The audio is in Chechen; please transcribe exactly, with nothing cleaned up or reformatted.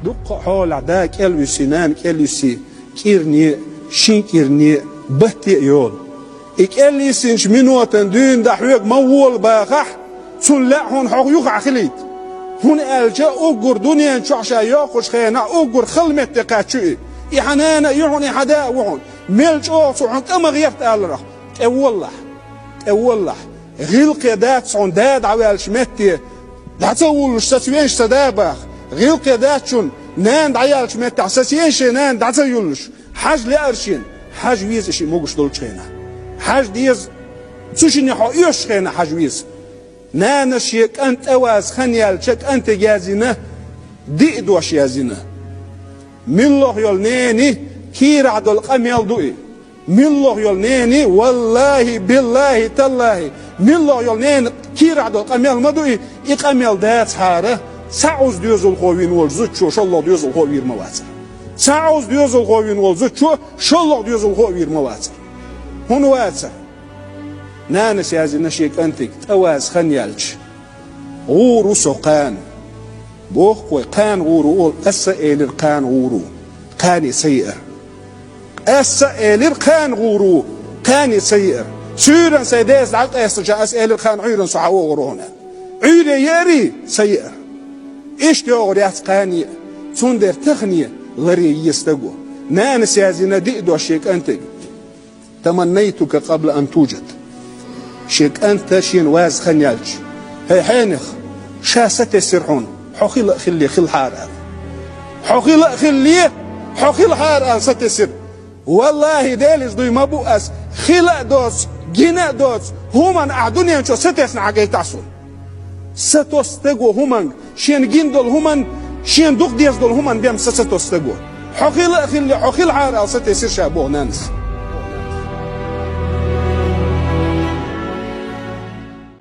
Дуккха а хьолахь да кӀел вуьсий, нана кӀел йуьсий, кӀирне а, шин кӀирне а, батте а йолу. И кӀел йисинчу минотан дуьйна дӀа хьоьга ма вола бахахь, цунна лаьа хьуна хьо юхахь хилийта. ХӀунда аьлча уггар дуьнен чохь ша йоккхучу хенахь уггар хала метте кхаьччу и. И хьан нана а ю хьуна, и хьан да а ву хьуна. Мел чӀогӀа цо хьуна тӀе ма гӀерта аларах, тӀе воллахь, тӀе воллахь. ГӀиллакхе дац хьуна да дӀаваьллачу метте дӀа ца вуллуш, саца везаш сан да баха. ГӀиллакхе дац хьуна нана дӀаяьллачу меттехь саца езаш шен нана дӀа ца юллуш. Хьажа лаьара шена, хьажа веза и шиъ могуш долчу хенахь. Хьажа деза, цу шинна хьо оьшучу хенахь хьажа веза. Нанас шен кӀант тӀе ваза хан яьлча, кӀантиг яздина, диъ дош яздина. Милла йолу ненан кийрахь долу къамел ду и. Милла йолу ненан, валлахӀи, биллахӀи, таллахӀи, милла йолу ненан кийрахь долу къамел ма ду и. И къамел дацахьара, цхьа Ӏуза доьзалхо вина волчу зудчо шолгӀа доьзалхо а вийр ма вацара. Цхьа Ӏуза доьзалхо вина волу зудчо шолгӀа доьзалхо а вийр ма вацара. ХӀунда вацара? Нанас яздина шен кӀантиг, тӀе ваза хан яьлча: «ГӀур ву со кхана». Боху-кх вай, кхана гӀур ву олу, аса а элира, кхана гӀур ву. Кхане ца еара. Аса а элира, кхана гӀур ву. Кхане ца еара. Суьйранна сайн деса дӀакъаьстича, аса элира, кхана Ӏуьйранна со хьан вогӀур ву хьуна. Ӏуьйре еарий? Ца еара. Иштта йогӀур яц кхане а. Цундела тахане ларъян еза стаг ву. Нанас яздина диъ дош шен кӀантиг. «Таманнайтука къабла ан туджад». Шен кӀанта шена ваза хан яьлча: «ХӀей, хьенех, ша сатесира хьуна, хьо хила а хилале хилахьара», – аьлла. «Хьо хила а хилале, хьо хилахьара», – аьлла, сатесира. ВаллахӀи, Делан иза дуй ма бу ас, хила а доцу, гина а доцу хӀуманна ахь дуьнен чу сатесна хьан гайтахь суна. Сатосу стаго хӀуманга, шена гина долу хӀуманна, шена дукха деза долу хӀуманна бен са ца тосу стаго. «Хьо хила а хилале, хьо хилахьара», – аьлла, сатесира ша боху нанас.